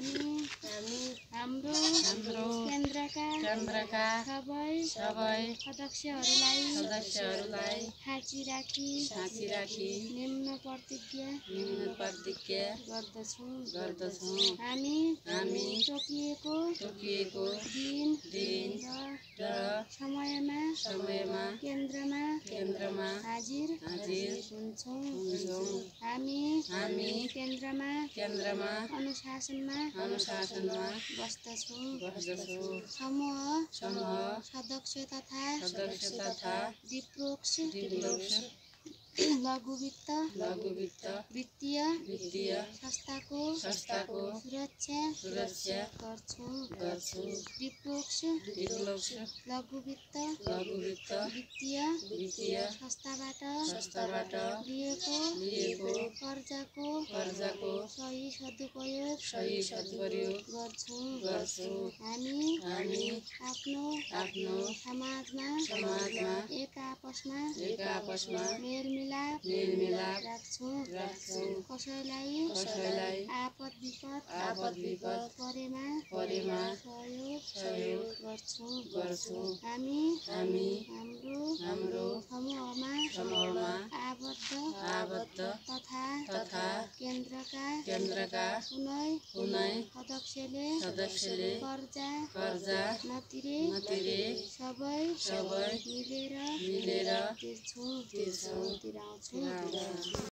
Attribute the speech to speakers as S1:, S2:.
S1: हामी हाम्रो केन्द्रका सबै सदस्यहरूलाई साँची राखी निम्न प्रतिज्ञा गर्दछौं। हामी तोकिएको दिन र समयमा केन्द्रमा हाजिर हुन्छौं। हामी केन्द्रमा अनुशासनमा बस्दछौं। समूह सदस्य तथा डिप्रोक्स लघु वित्तीय संस्थाको सुरक्षा गर्छौं। डिप्रोक्स लघु वित्तीय संस्थाबाट लिएको कर्जाको सही सदुपयोग गर्छौं। हामी आफ्नो समाजमा एक आपसमा मेलमिलाप राख्छौं। कसैलाई आपद विपद परेमा सहयोग गर्छौं। हामी हाम्रो समूहमा आबद्ध तथा केन्द्रका कुनै सदस्यले कर्जा नतिरे सबै मिलेर तिर्छौं।